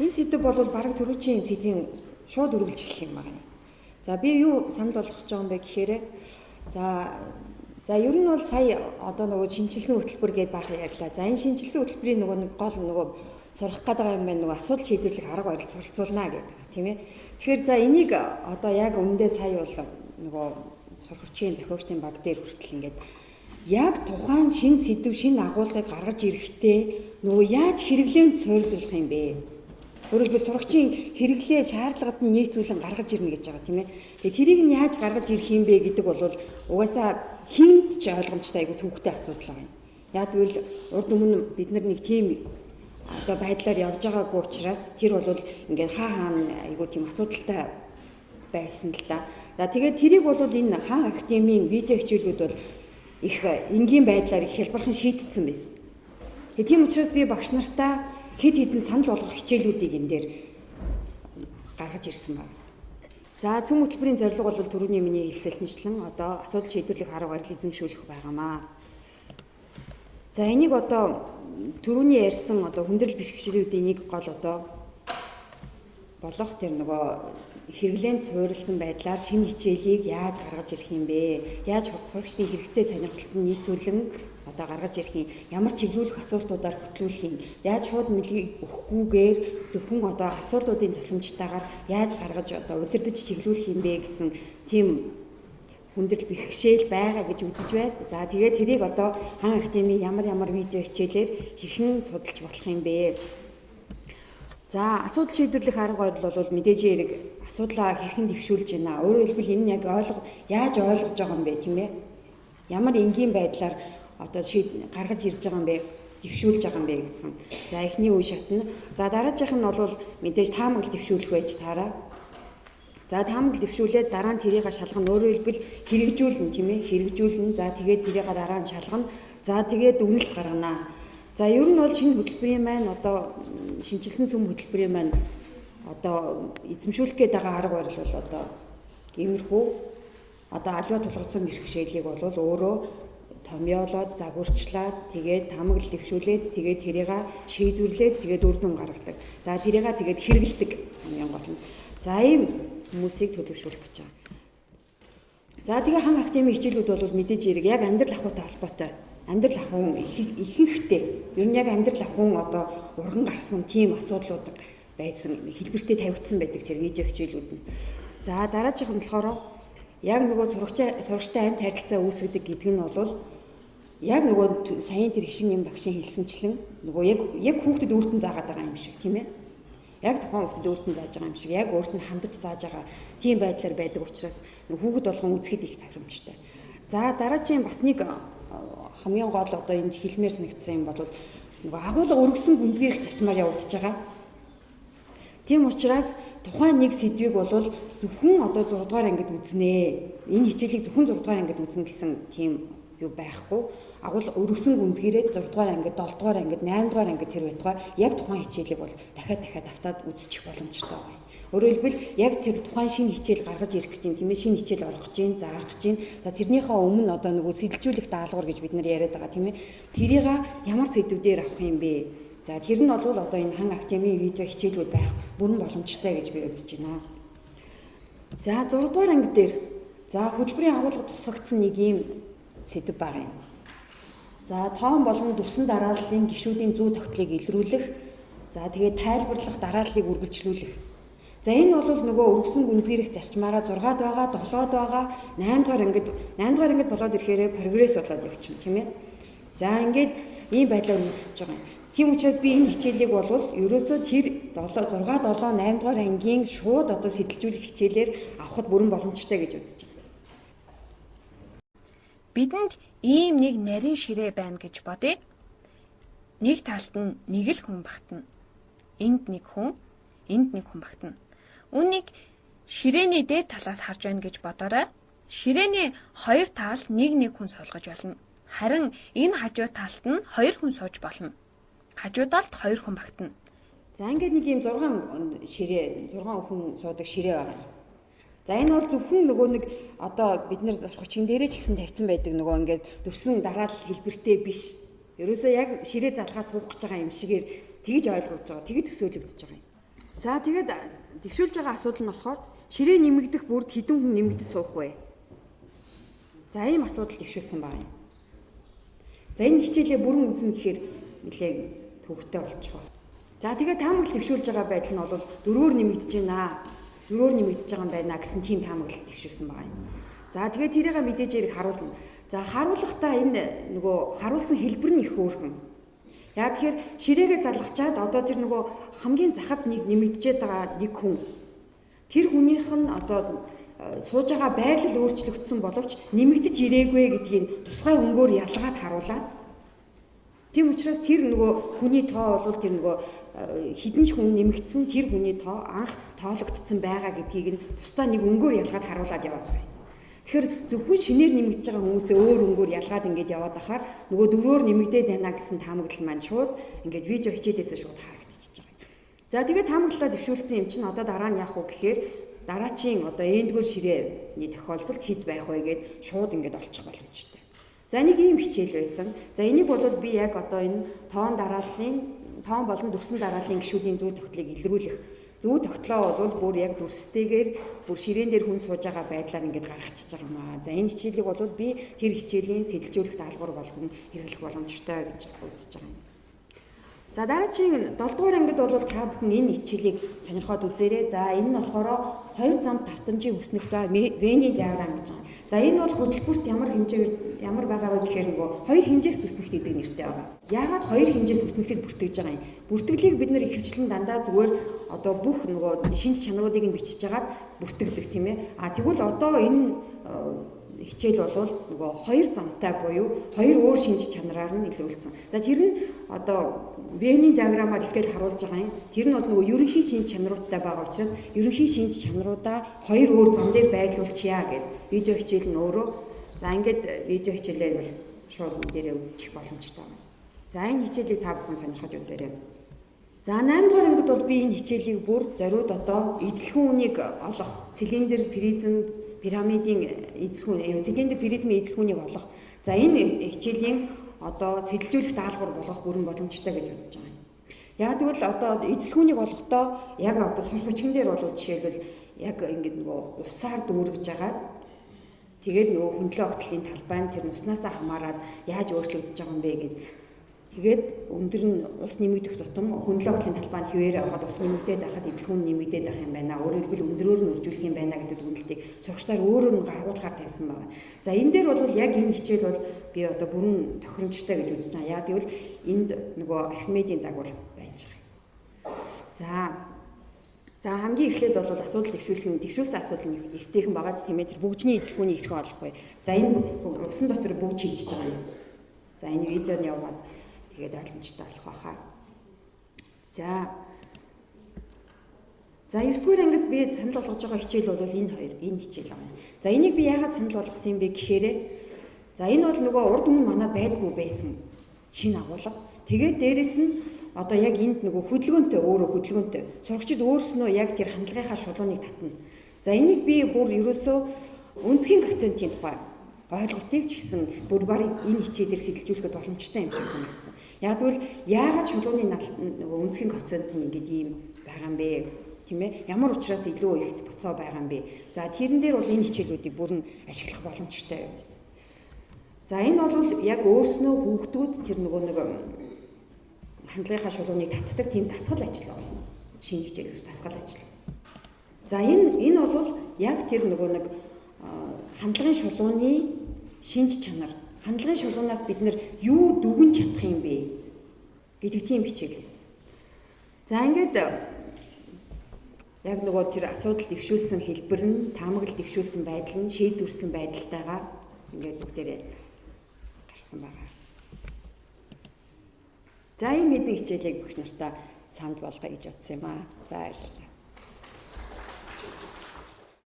Энэ сэдэв бол бараг түрүүчийн сэдвийн шууд үргэлжлэх юм байна. За, би юу санал болгох гэж байгаа юм бэ гэхээр за ер нь бол сая одоо нөгөө шинэчилсэн хөтөлбөр гэдээ баахан ярьлаа. За, энэ шинэчилсэн хөтөлбөрийн нөгөө нэг гол нөгөө сурах гээд байгаа юм байна, нөгөө асуудал шийдвэрлэх арга барил суралцуулна гэдэг, тийм ээ. Тэгэхээр за энийг одоо яг үнэндээ сая бол нөгөө сурагчийн зохиогчдын баг дээр хүртэл ингээд яг тухайн шинэ сэдэв, шинэ агуулгыг гаргаж ирэхдээ нөгөө яаж хэрэглээнд суурилуулах юм бэ? Өөрөөр хэлбэл, сурагчийн хэрэглээ шаардлагад нь нийцүүлэн гаргаж ирнэ гэж байгаа, тийм ээ. Тэгээ тэрийг нь яаж гаргаж ирэх юм бэ гэдэг бол угаасаа хэнд ч ойлгомжтой айгу төвөгтэй асуудал байна. Яг тэгвэл урд өмнө бид нар нэг тийм одоо байдлаар явж байгаагүй учраас тэр бол ингээд хаа хаана айгу тийм асуудалтай байсан л да. За, тэгээд тэрийг бол энэ Хаан академийн видео хичээлүүд бол их энгийн байдлаар их хялбархан шийдсэн байсан. Тэгээ тийм учраас би багш нартаа хэд хэдэн санал болгох хичээлүүдийг энэ дээр гаргаж ирсэн байна. За, цөм хөтөлбөрийн зорилго бол түрүүний миний хэлсэлтэнчлэн одоо асуудал шийдвэрлэх арга барил эзэмшүүлэх байгаамаа. За, энийг одоо түрүүний ярьсан одоо хүндрэл бэрхшээлүүдийн нэг гол одоо болох тэр нөгөө хэрэглээнд суурилсан байдлаар шинэ хичээлийг яаж гаргаж ирэх юм бэ? Яаж сурагчдын хэрэгцээ сонирхолтод нийцүүлэн одоо гаргаж ирэх юм? Ямар чиглүүлэх асуултуудаар хөтлүүлэх юм? Яаж шууд мэлгийг өгөхгүйгээр зөвхөн одоо асуултуудын тусламжтайгаар яаж гаргаж одоо удирдах чиглүүлэх юм бэ гэсэн тийм хүндрэл бэрхшээл байгаа гэж үзэж байна. За, тэгээд тэрийг одоо Хаан академийн ямар ямар видео хичээлээр хэрхэн судалж болох юм бэ? За, асуудал шийдвэрлэх арга барил бол мэдээж хэрэг асуудлаа хэрхэн дэвшүүлж байна. Өөрөөр хэлбэл, энэ нь яг яаж ойлгож байгаа юм бэ, тийм ээ? Ямар энгийн байдлаар одоо гаргаж ирж байгаа юм бэ? Дэвшүүлж байгаа юм бэ гэсэн. За, эхний үе шат нь. За, дараагийнх нь бол мэдээж таамаглал дэвшүүлэх байж таараа. За, таамаглал дэвшүүлээд дараа нь тэрийг шалгана. Өөрөөр хэлбэл, хэрэгжүүлнэ, тийм ээ? Хэрэгжүүлнэ. За, тэгээд тэрийг дараа нь шалгана. За, тэгээд дүгнэлт гаргана. За, ер нь бол шинэ хөтөлбөрийн маань одоо шинэчилсэн цөм хөтөлбөрийн маань одоо эзэмшүүлэх гээд байгаа арга барил бол одоо иймэрхүү одоо аливаа тулгарсан бэрхшээлийг бол өөрөө томьёолоод, загварчлаад, тэгээд таамаглал дэвшүүлээд, тэгээд тэрийг шийдвэрлээд, тэгээд үр дүн гаргадаг. За, тэрийг тэгээд хэрэглэдэг хамгийн гол нь. За, ийм хүмүүсийг төлөвшүүлэх гэж байгаа. За, тэгээ Хаан академийн хичээлүүд бол мэдээж хэрэг яг амьдрал ахуйтай холбоотой, амьдрал ахуйн ихэнхдээ ер нь яг амьдрал ахуйн одоо урган гарсан тийм асуудлууд байсан хэлбэртэй тавигдсан байдаг тэр видео хичээлүүд нь. За, дараагийнх нь болохоор яг нөгөө сурагчтай амьд харилцаа үүсгэдэг гэдэг нь бол яг нөгөө саяын тэр хишин юм багшийн хэлсэнчлэн нөгөө яг хүүхдэд өөрт нь заагаад байгаа юм шиг, тийм ээ. Яг тухайн хүүхдэд өөрт нь зааж байгаа юм шиг, яг өөрт нь хандаж зааж байгаа тийм байдлаар байдаг учраас хүүхэд болгон үзэхэд их тохиромжтой. За, дараагийн бас нэг хамгийн гол одоо энд хэлмээр санагдсан юм бол нөгөө агуулга өргөсөн гүнзгийрэх зарчмаар явагдаж байгаа. Тийм учраас тухайн нэг сэдвийг бол зөвхөн одоо 6 дугаар ангид үзнэ. Энэ хичээлийг зөвхөн 6 дугаар ангид үзнэ гэсэн тийм юу байхгүй. Агуул өргөсөн гүнзгийрээд 6 дугаар ангид, 7 дугаар ангид, 8 дугаар ангид тэр байтугай яг тухайн хичээлийг бол дахиад дахиад автаад үзчих боломжтой байгаа юм. Өөрөөр хэлбэл, яг тэр тухайн шинэ хичээл гаргаж ирэх гэж юм, тийм ээ, шинэ хичээл орох гэж юм, заах гэж юм. За, тэрнийхээ өмнө одоо нөгөө сэтэлжүүлэх даалгавар гэж бид нар яриад байгаа, тийм ээ. Тэрийг ямар сэдвүүдээр авах юм бэ? За, тэр нь бол одоо энэ Хаан академийн видео хичээлүүд байх бүрэн боломжтой гэж би үзэж байна. За, 6 дугаар анги дээр за хөтөлбөрийн агуулга тусгагдсан нэг ийм сэдэв байгаа юм. За, тоон болон дүрсэн дарааллын гишүүдийн зүй тогтлыг илрүүлэх. За, тэгээд тайлбарлах дарааллыг үргэлжлүүлэх. За, энэ бол нөгөө өргөсөн гүнзгийрэх зарчмаараа 6-д байгаа, 7-д байгаа, 8 дугаар ангид 8 дугаар ангид болоод ирэхээр прогресс болоод явчихна, тийм ээ. За, ингээд ийм байдлаар үргэлжлэж байгаа юм. Тийм учраас би энэ хичээлийг бол ерөөсөө тэр 7 6 7 8 дугаар ангийн шууд одоо сэтэлжүүлэх хичээлээр авахд бүрэн боломжтой гэж үзэж байгаа. Бидэнд ийм нэг нарийн ширээ байна гэж бодъё. Нэг талд нь нэг л хүн багтана. Энд нэг хүн, энд нэг хүн багтана. Үүнийг ширээний дээд талаас харж байна гэж бодоорой. Ширээний хоёр талд нэг нэг хүн суулгаж болно. Харин энэ хажуу талд нь хоёр хүн сууж болно. Хажуу талд хоёр хүн багтана. За, ингээд нэг ийм 6 ширээ, 6 хүн суудаг ширээ байгаа юм. За, энэ бол зөвхөн нөгөө нэг одоо бид нэр сурагчийн дээрээ ч гэсэн тавьсан байдаг нөгөө ингээд дүрсэн дараалал хэлбэртэй биш. Ерөөсөө яг ширээ залгаа суух гэж байгаа юм шигээр тэгж ойлгож байгаа. Тэгж төсөөлөгдөж байгаа юм. За тэгээд дэвшүүлж байгаа асуудал нь болохоор ширээ нэмэгдэх бүрд хэдэн хүн нэмэгдэж суух вэ? За ийм асуудал дэвшүүлсэн байгаа юм. За энэ хичээлээ бүрэн үзнэ гэхээр нэлээд төвөгтэй болчих واخ. За тэгээд таамаглал дэвшүүлж байгаа байдал нь бол дөрвөөр нэмэгдэж байна. Дөрвөөр нэмэгдэж байгаа юм байна гэсэн тийм таамаглал дэвшүүлсэн байгаа юм. За тэгээд тэрийг мэдээж хэрэг харуулна. За харуулахдаа энэ нөгөө харуулсан хэлбэр нь их хөөрхөн. Яа тэгэхээр ширээгээ залгачаад одоо тэр нөгөө хамгийн захад нэг нэмэгдэжээд байгаа нэг хүн. Тэр хүнийх нь одоо сууж байгаа байрлал өөрчлөгдсөн боловч нэмэгдэж ирээгүй гэдгийг тусгай өнгөөр ялгаад харуулад. Тийм учраас тэр нөгөө хүний тоо бол тэр нөгөө хэдэн ч хүн нэмэгдсэн тэр хүний тоо анх тоологдсон байгаа гэдгийг нь тусдаа нэг өнгөөр ялгаад харуулад яваад байгаа юм. Тэгэхээр зөвхөн шинээр нэмэгдэж байгаа хүмүүсээ өөр өнгөөр ялгаад ингээд яваад ахаар нөгөө дөрвөөр нэмэгдээд байна гэсэн таамаглал маань шууд ингээд видео хичээлээсээ шууд харагдчихж байгаа юм. За тэгээд таамаглалаа дэвшүүлсэн юм чинь одоо дараа нь яах вэ гэхээр дараачийн одоо эндгээр ширээний тохиолдолд хэд байх вэ гэд шууд ингээд олчих боломжтой. За нэг ийм хичээл байсан. За энийг бол би яг одоо энэ тоон дарааллын тоон болон дүрсэн дарааллын гишүүдийн зүй тогтлыг илрүүлэх зүү тогтлоо бол бүр яг дүрстэйгээр бүр ширээн дээр хүн сууж байгаа байдлаар ингээд гаргачихж байгаа юм аа. За энэ хичээлийг бол би тэр хичээлийн сэтэлжүүлэх даалгавар болгон хэрэглэх боломжтой гэж үзэж байгаа юм. За дараагийн 7 дугаар ангид бол та бүхэн энэ хичээлийг сонирхоод үзээрэй. За энэ нь болохоор хоёр зам давтамжийн өснөгт ба Вений диаграм гэж байгаа. За энэ бол хөтөлбөрт ямар хэмжээгээр ямар байгаа вэ гэхээр нөгөө хоёр хэмжээс өснөгт гэдэг нэртэй байгаа. Яагаад хоёр хэмжээс өснөгтийг бүртгэж байгаа юм? Бүртгэлийг бид нэр ихэвчлэн дандаа зүгээр одоо бүх нөгөө шинж чанаруудыг нь бичиж хагаад бүртгэдэг тийм ээ. А тэгвэл одоо энэ хичээл бол нөгөө хоёр замтай буюу хоёр өөр шинж чанараар нь илрүүлсэн. За тэр нь одоо Вений диаграмаар эхлээд харуулж байгаа юм. Тэр нь бол нөгөө ерөнхий шинж чанаруудтай байгаа учраас ерөнхий шинж чанаруудаа хоёр өөр зам дээр байрлуулчихъя гэд видео хичээл нь өөрөө. За ингээд видео хичээлээ бол шууд дээрээ үзчих боломжтой байна. За энэ хичээлийг та бүхэн сонирхож үзээрэй. За 8 дугаар ангид бол би энэ хичээлийг бүр зориуд одоо эзлэхэн үнийг олох, цилиндр, призм, пирамидын эзлэхүүн, цилиндр, призмын эзлэхүүнийг олох. За энэ хичээлийн одоо сэтэлжүүлэх даалгавар болгох бүрэн боломжтой гэж бодож байгаа юм. Яг тэгвэл одоо эзлэхүүнийг олохдоо яг одоо сурах бичгэн дээр бол жишээлбэл яг ингээд нөгөө усаар дүүргэж агаад тэгээд нөгөө хөндлөө огтлын талбай нь тэр нуснаасаа хамаарат яаж өөрчлөгдөж байгаа юм бэ гэд. Тэгээд өндөр нь ус нэмэгдэх тутам хөндлөө огтлын талбай нь хэвээр байхад ус нэмэгдээд байхад эзлэхүүн нэмэгдээд байх юм байна. Өөрөөр хэлбэл өндрөөр нь үржүүлэх юм байна гэдэг дүгнэлтийг сурагчдаар өөрөөр нь гаргуулахаар тавьсан байна. За энэ дээр бол яг энэ хичээл бол би одоо бүрэн тохиромжтой гэж үзэж байгаа. Яг гэвэл энд нөгөө Архимедийн загвар байж байгаа. За хамгийн эхлээд бол асуудал дэвшүүлэх нь дэвшүүлсэн асуудал нь эвтэйхэн байгаа ч тийм ээ тэр бүгжний эзлэхүүний хэрхэн олох вэ? За энэ усан дотор бүгж хийчихэж байгаа юм. За энэ видеоны яваад тэгээд ойлгомжтой болох байхаа. За 9 дугаар ангид би санал болгож байгаа хичээл бол энэ хоёр, энэ хичээл байгаа юм. За энийг би яагаад санал болгосон юм бэ гэхээр за энэ бол нөгөө урд өмнө манад байдгүй байсан шинэ агуулга. Тэгээд дээрэс нь одоо яг энд нөгөө хөдөлгөөнтэй өөрөө хөдөлгөөнтэй сурагчид өөрснөө яг тэр хандлагынхаа шулууныг татна. За энийг би бүр ерөөсөө өнцгийн коэффициентийн тухай ойлголтыг ч гэсэн бүр барыг энэ хичээлээр сэтэлжүүлэхэд боломжтой юм шиг санагдсан. Яг тэгвэл яагаад шулууны нөгөө өнцгийн коэффициент нь ингээд ийм байгаа юм бэ? Тийм ээ? Ямар учраас илүү их боцоо байгаа юм бэ? За тэрэн дээр бол энэ хичээлүүдийг бүрэн ашиглах боломжтой байсан. За энэ бол яг өөрснөө хүүхдүүд тэр нөгөө нэг хандлагынхаа шулууныг татдаг тийм дасгал ажил байгаа юм. Шинэ хичээл гэж дасгал ажил. За энэ бол яг тэр нөгөө нэг хандлагын шулууны шинж чанар, хандлагын шулуунаас бид нэр юу дүгнж чадах юм бэ гэдэг тийм хичээл байсан. За ингээд яг нөгөө тэр асуудал дэвшүүлсэн хэлбэр нь, таамаглал дэвшүүлсэн байдал нь, шийдвэрсэн байдалтайгаа ингээд бүгдээрээ гарсан байгаа. За ийм хэдэн хичээлийг багш нартаа санд болгоё гэж бодсон юм аа. За баярлалаа.